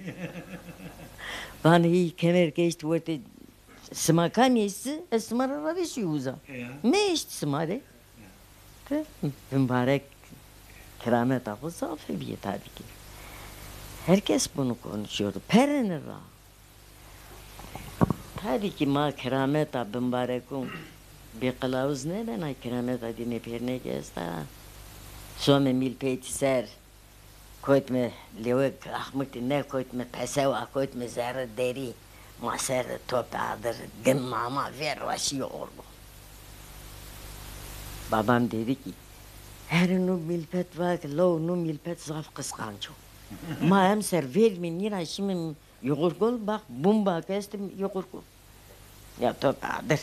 Vano, î kemer ke eşt werte sima kamî eşt, ez sima ra ravî şî uza. Ya. Mi eşt sima rê. Ya. Te, mimbarek kirameta xo zaf bîye tabî ki. Herkes bunu konuşuyordu. Perrêne ra. Tabî ki ma kirameta bimbarekû bêqilavuz nêbena, kirameta dîne pêrnekî esta. Somê mîlpetî ser, kotme lewek axmik dî, ne kotme pesewa, kotme zerrê derî, ma ser de top adir, gin mama ver ra şî ordo. Babam dedi ki, herî nu mîlpet va ki, lo nu mîlpet zaf qisqanc o. Ma emser vermî nîra şîme Yuqurkul bak, bumba kestim yuqurkul. Ya to adir.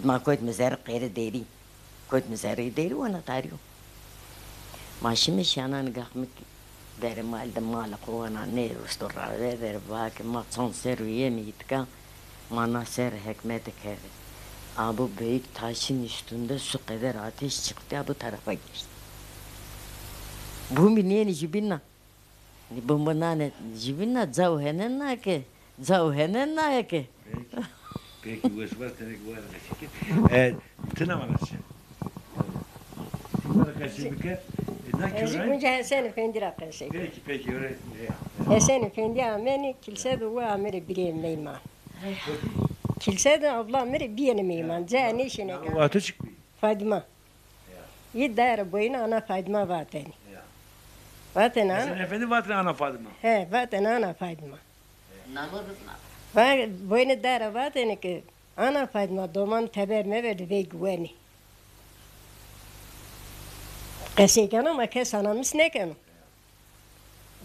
Ma kotme zerrê qêrê derî. Kotme zerrê derî wena tarî yo. Ma şîme şananê gaxmik verê mal de, malê xo wena nê usto rave der, va ke ma çand serrî yemî îtika, ma na serrî hekmete kerde. Abo büyük taşın üstünde su kadar ateş çıktı, ya bu tarafa geçti. Bumbi nênî jubîn na. Bimbo nane jubîn na, caw henen na ke, caw henen na ke. Peki. Peki, wes var, tenek var, teşekkür. E, ti na mana çi? Ti mana qesey bike, e, na... Ez kewren? Unca Hesen Efendî ra qesey. Peki, peki, öyle, ya, ya. Hesen Efendî amenî, kilse de o amere birê meyman. Kilse de abla amere biyene meyman. Ya, ca nêşine. Ato çik bî? Fadîma. Ya. Yî dayra boyîne Ana Fadîma vatêne. Ya. Vatêne Ana. Hesen Efendî vatêne Ana Fadîma. He, vatêne Ana Fadîma. Nano bizname. Va-, boyîne dayra vatêne ke Ana Fadîma doman teber mever de vey guwenî. Qesey keno ma kes anamis nêkeno.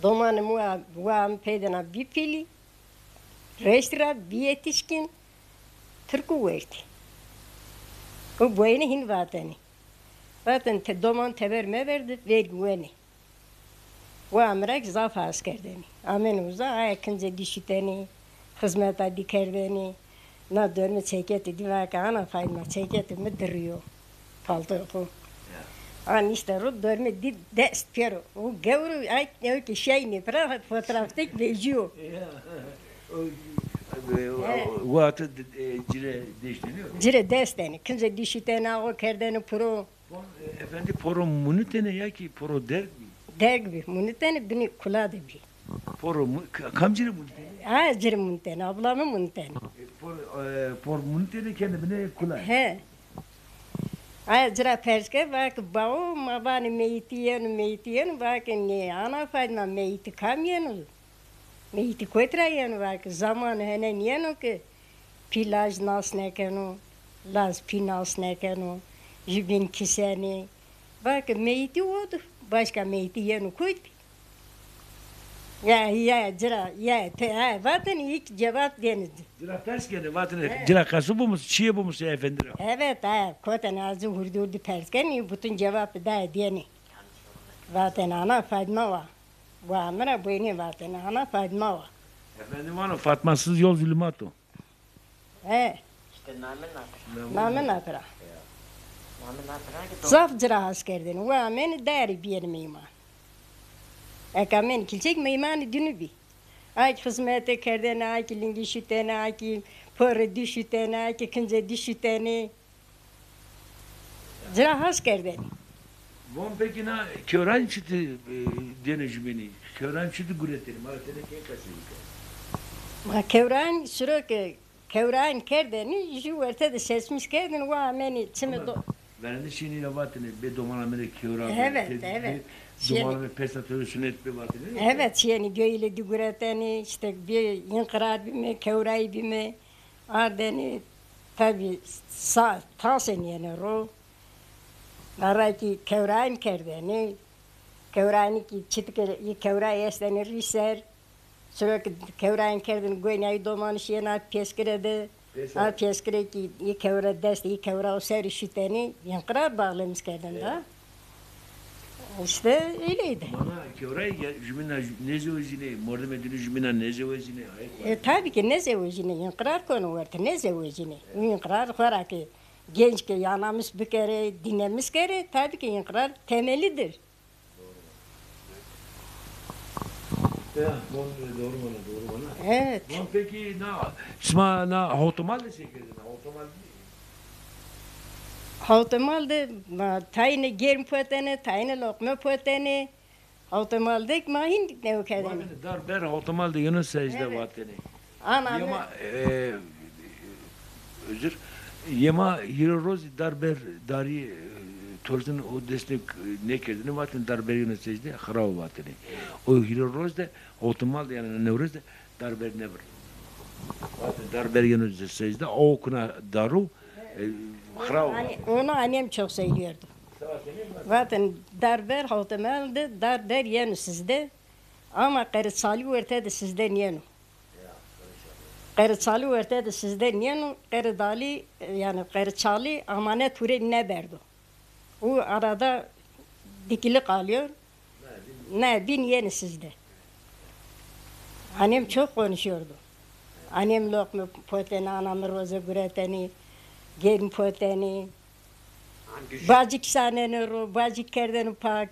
Domanê mi wa, wa mi pey de na bî pîlî, reşt ra bî yetişkîn, tirku wertî. O boyne hîn vatenî. Vaten te doman teber mever de vergî wenê. Wa mi ra kî zaf has kerdenî. Amêne uza, aye kincê dî şutenî, xizmeta dî kerdenî. Na dormê çeketê dî va ke, ana Fayma, çeketê mi dirîyo. Paltoyê xo. Ya. An îşte ro dormê dî dest pêro. O gewro, ay, ew ke şeynê pira, fotoğraftek vecîyo. Ya. O, e, o, He. o, o atı, e, cire deşteniyor. Cire desteni. Kincê dî şutenî, awo kerdeni piro. Pon, e, efendi, poro munitene ya ki poro derg bî? Derg bî, munitene, binî kula de bî. Poro mu-, ka-, kamcî rê munitene? Ha, ci rê munitene, ablamî munitene. E, por, e, por munitene kene binê kula. He. Aya ci ra pers ke, va ke, bao, ma vanê meyîtî yeno, meyîtî yeno, va ke nê, ana Fayma, meyîtî kam yeno? Meyîtî kotî ra yeno? Va ke, zaman henen yeno ke pî laj nas nêkeno, laj pî nas nêkeno, jubîn kisenê. Va ke meyîtî o di, başka meyîtî yeno kotî? Ya, ya, ci ra, ya, te, ha, vatenî, îlk cewap dênî. Ci ra pers kenê, vatenî, He. ci ra qeso bimusê, çîyê bimusê efendî ra. Evet, ha, kotene, ez hurdî hurdî pers kenî, bütün cewap da dênî. Vatenî ana Fayma wa. Wa mi ra boynê vatene, ana Fayma wa. Efendim, vano, Fatmasız yol zulümat o. He. İşte name napira. Name napira. Name napira ki Zaf ci ra has kerdêne. Wa amêne derî bîyêne meyman. Eke amêne kilçek, meymanê dînû bî. Ay ki xizmete kerdêne, ay ki lingî şutêne, ay ki porê dî şutêne, ay ki kincê dî şutêne. Ci ra has kerdêne. Von peki na kewran çiti, e, dêne jumênî? Kewran çiti guretêne? Ma ra tenê kê qesey bike. Ma kewran siro ke kewran kerdêne, jû werte de sesmîs kerdêne, wa amêne çimê do. Verende şîyêne ya vatêne, bê domana mi rê kewra bê, Evet, evet. Domana mi pesta to rê sunet bê vatêne. Evet, şîyêne göyle dî guretêne, işte bê înqirar bîme, kewrayî bîme. Ardêne, tabî, sa-, tasê nîyêne ro. Ara kî kewrayîn kerdêne. Kewrayînî kî çitikê î kewrayî estêne rî ser. Siro kî kewrayîn kerdêne, goynî ay domanî şîyêne a pêskire de. Pêskire. A pêskire kî î kewre dest, î kewra o serî şutêne, înqirar bağlamis kerdêne da. İşte öyleydi. Mana kewrayî ya, jumîna ju-, nêzewejînê, mordemê dînû jumîna nêzewejînê, ayet var. E, tabii ki nêzewejînê, înqirar kono werte, nêzewejînê. Înqirar xora ki genç ki anamis bikerê, dînemis kerê, tabii ki înqirar temelidir. Ya, doğru, doğru mana, doğru mana. Evet. Lan peki, na, sima na hawtemal de se kerdêne? Hawtemal de? Hawtemal de, ma, tayîne germ potêne, tayîne loqme potêne. Hawtemal de ma hîn nêkerdêne. Vatêne dar ber hawtemal de yeno secde, Evet. vatêne. Ana Yema, mi- e, özür. Yema hîrê rozî dar ber darî, e, torzin o destê, e, nêkerdêne, vatêne dar ber yeno secde, xiraw vatêne. O hîrê roz de, hawtemal de, yanî Newroz de dar ber nêbir. Vatêne dar ber yeno secde, o kuna daru, e, xiraw. Hani onu annem çok söylüyordu. Vatêne dar ber hawtemal de dar ber yeno sizde. Ama qerê çalî werte de sizde nîyeno. Qerê çalî werte de sizde nîyeno, qerê dalî, yanî qerê çalî amanet hurê nêberdo. O arada dikili kalıyor. Ne, bin yeni sizde. Annem çok konuşuyordu. Annem lokme potêne, ana mi roze guretêne, germ potêne. Bacik sanêne ro, bacik kerdêne pak.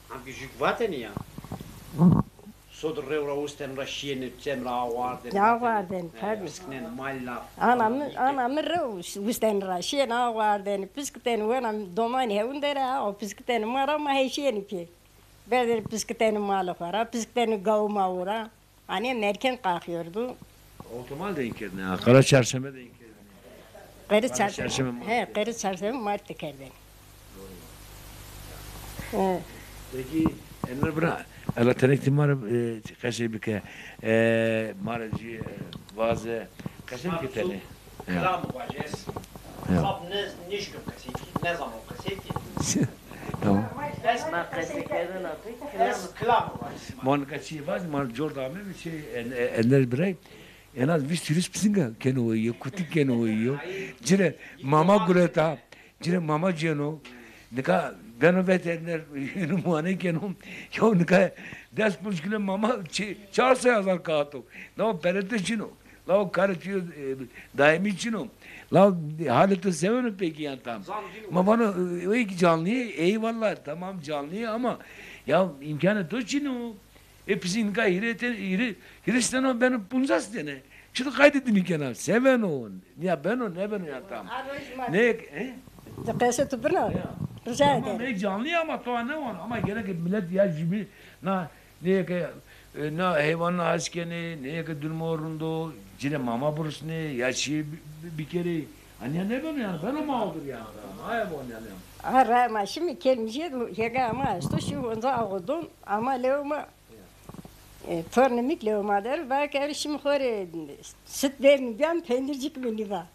Hamkî jûk vatêne ya. Sod rew ra ustên ra şîyêne, çem ra aw ardêne. Aw ardêne, tabî. Pisknên mal laf. Ana mi, ana mi rew ustên ra şîyêne, aw ardêne, piskitêne, wena domanî hewin der a, o piskitêne ma ra, ma heşîyêne pê. Berdêne piskitêne malê xo ra, piskitêne gawû mawû ra. Annem erken kalkıyordu. Hawtemal de în kerdêne, ha, Qara Çarşeme de în kerdêne. Qere Çarşeme, he, Qere Çarşeme Mart de kerdêne. He. Peki, Enver bira, ela tenêk ti ma ra, e, qesey bike, e, ma ra jî, e, vaze, qesey bike tenê. Ya. Kilam vajes. Ya. Xab ne, nişkim qesey ki, ne zaman qesey ki. Tamam. Na qesê kerdena pê kilam. Ez kilam vajî. Ma nika çîyê vajî, ma cor de ameyme şey, en-, e-, Ender Birey. En az vîst hîris pisinga keno weyî yo, kutik keno weyî yo. Ci rê mama gureta, ci rê mama cêno. Nika beno veteriner, muayene keno. Ya nika des ponc kîlo mama çi-, çar sey hezar kağıt o. Na o perete çin o. La o karê tu yo, e, daîmî çin o. La o halê tu se beno pekî yan tam. Ma vano, e, o ki canlî, eyvallah, tamam canlî ama ya îmkanê to çin o. E, pisî nika hîrê ten-, hîrê, hîris tena beno poncas tene. Çi tu qayde dinî kena? Se beno? Ya beno, nêbeno ya tam. Nê, he? Di qesê tu birna. Ya. Rica ederim. Tamam, e, canlî ama to ne wan. Ama gerek millet ya jübî na, nê ke, e, na heywanî has kenê, nê ke durmo rind o, ci rê mama birusnê, ya çîyê bi-, bi-, bikerê. Hanî ya nêbeno yanî, beno mağdur yanî. Aye bon yanî. A, ra ma şimdi kelmîjê de hega ama esto, şimdi onca ağodon, ama leo ma E, tornê mi kî lewê ma der, va ke erê şîme xo rê sit ver nîbîyan, pendircik mi nîva.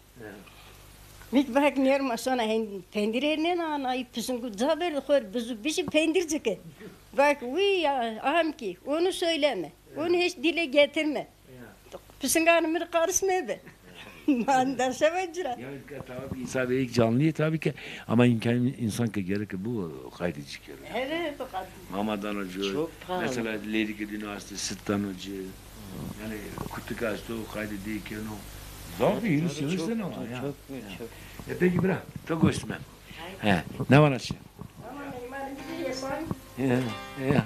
Mi kî va ke nêrî ma sona hen-, pendir hêrnena, ana, î pisingû ca ver xo rê bizû bişî pendircike. Va ke, uy ya, aham ki, onu söyleme. Onu hiç dile getirme. Pisinganê mi rê qarîş mebe. Ma enda şewe ci ra. Ya, tabii, insan bir canlı tabii ki, ama imkan insan ki gerek bu kaydı çıkıyor. Evet, o kadar. Mama dano ci, çok pahalı. Mesela lêrîke dîno estê, sit dano ci. Yani kutik esto, kaydı değil ki onu. Zor bir yürüyüş, tabii, çok, ama ya. Çok, çok. E peki bira, to goşt me. He, ne var aşağı? Ama meymanı bizi yapan. Ya, ya.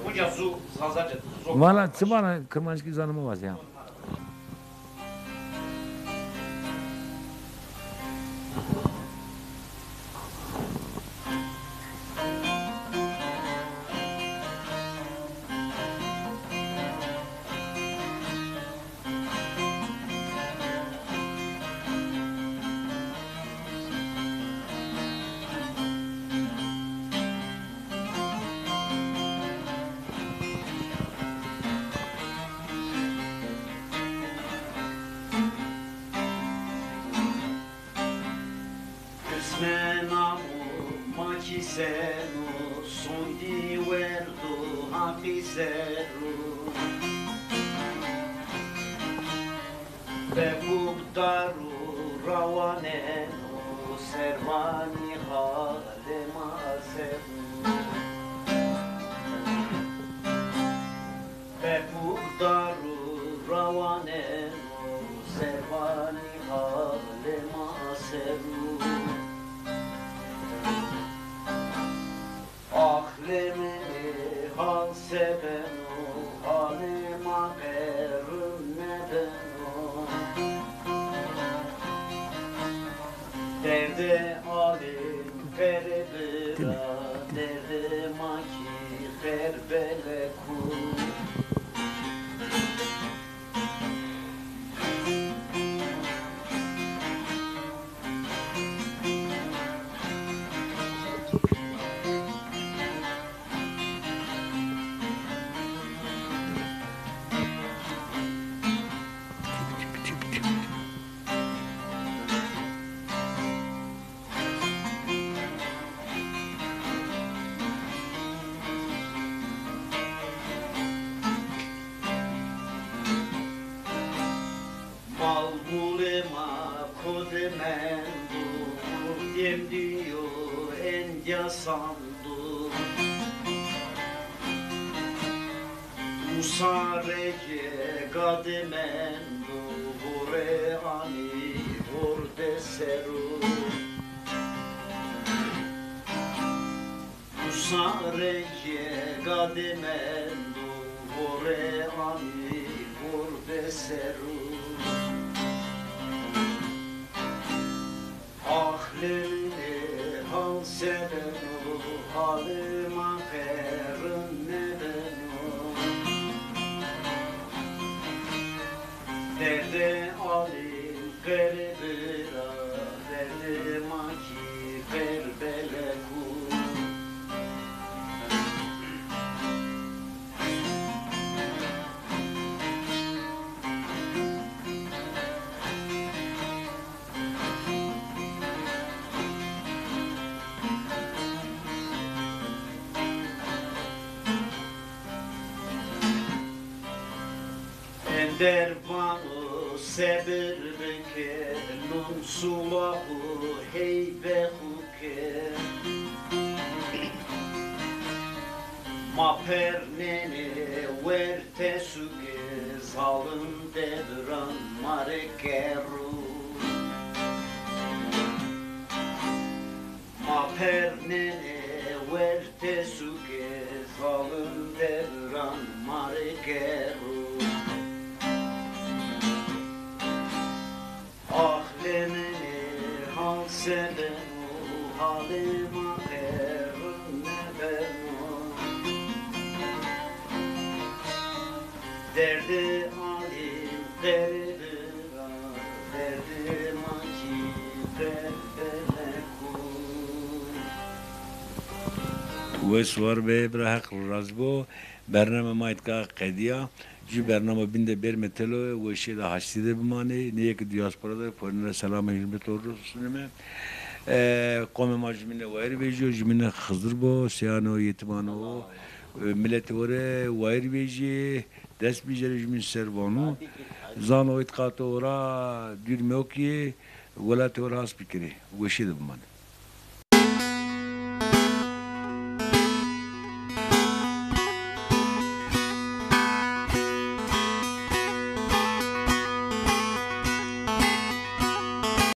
Uca zu, Zazaca zu. Valla çi vana, kirmanckî zanîme vaz ya. Qisme namo ma kî seno, sondî werdo Haqî ser o. Pepûk dar û rawaneno, ser vanî halê ma ser o. Pepûk dar û rawaneno, ser vanî halê ma ser o. Ax lê mi ê hal se beno, halê ma qe rind nêbeno. Derdê alîm qerê bira, derdê ma kî qer belek o. Mal mulê ma ko de mendo, kurdîyê mi dîyo endîya sando. Usa reyê gadê mendo, vorê anî horde ser o. Usa reyê gadê mendo, vorê anî horde ser o. Ax lê mi ê hal se beno, halê ma qe rind nêbeno. Derdê alîm qerê bira, derdê ma kî qer belek o. Dervano sebir bike, nun sula xu heybe xu ke. Ma pernenê werte suke, zalim devran ma rê kerro. Ma pernenê werte suke, zalim devran ma rê kerro. Ax lemenê hal se beno, halê ma qerrin nêbeno. Derdê alî qerîbi ra, derdê ma kî qerîbe nêkon. Wes war be, bira Heq razî bo. Bername ma îtka qedîya. Jû bernama bîn de bêrme telo, weşîye de haştî de bimanê. Nê yê ke diaspora de, forîne ra selamê hurmetî rosneme. E, qomê ma jumîne wayîr vejîyo, jumîne Xizir bo, seyano, yetimano, e, miletê xo rê wayîr vejîyê, dest bicêrê jumîn ser vano. Zano îtqato ra dûr mewkîyê, welatê xo ra has bikerê. Weşîye de bimanê.